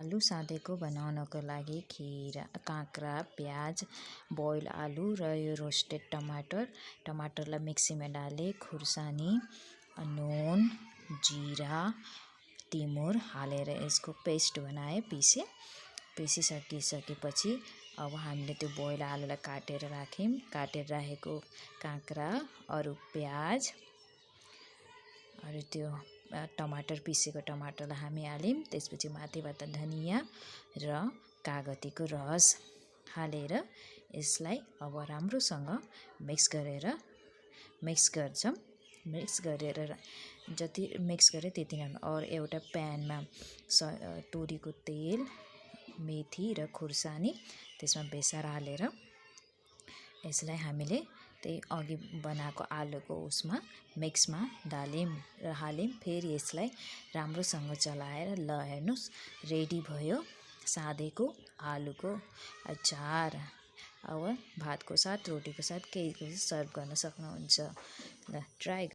आलु साँधेको बनाउनको लागि खीरा, काँक्रा, प्याज, बोइल आलु र यो रोस्टेड टमाटरलाई मिक्सीमा डाले, खुर्सानी, नुन, जीरा, तिमुर हालेर यसको पेस्ट बनाए, पिसिसकेपछि अब हामीले त्यो बोइल आलुलाई काटेर राखेको काँक्रा, अरू प्याज, अरू त्यो पिसेको टमाटरलाई हामी हाल्यौँ। त्यसपछि माथिबाट धनियाँ र कागतीको रस हालेर यसलाई अब राम्रोसँग मिक्स गरेर जति मिक्स गरे त्यति नै। और एउटा प्यानमा तोरीको तेल, मेथी र खुर्सानी त्यसमा बेसार हालेर यसलाई हामीले त्यही अघि बनाएको आलुको मिक्समा हाल्यौँ। फेरि यसलाई राम्रोसँग चलाएर ल हेर्नुस् रेडी भयो साँधेको आलुको अचार। अब भातको साथ, रोटीको साथ, केहीको सर्भ गर्न सक्नुहुन्छ। ल ट्राई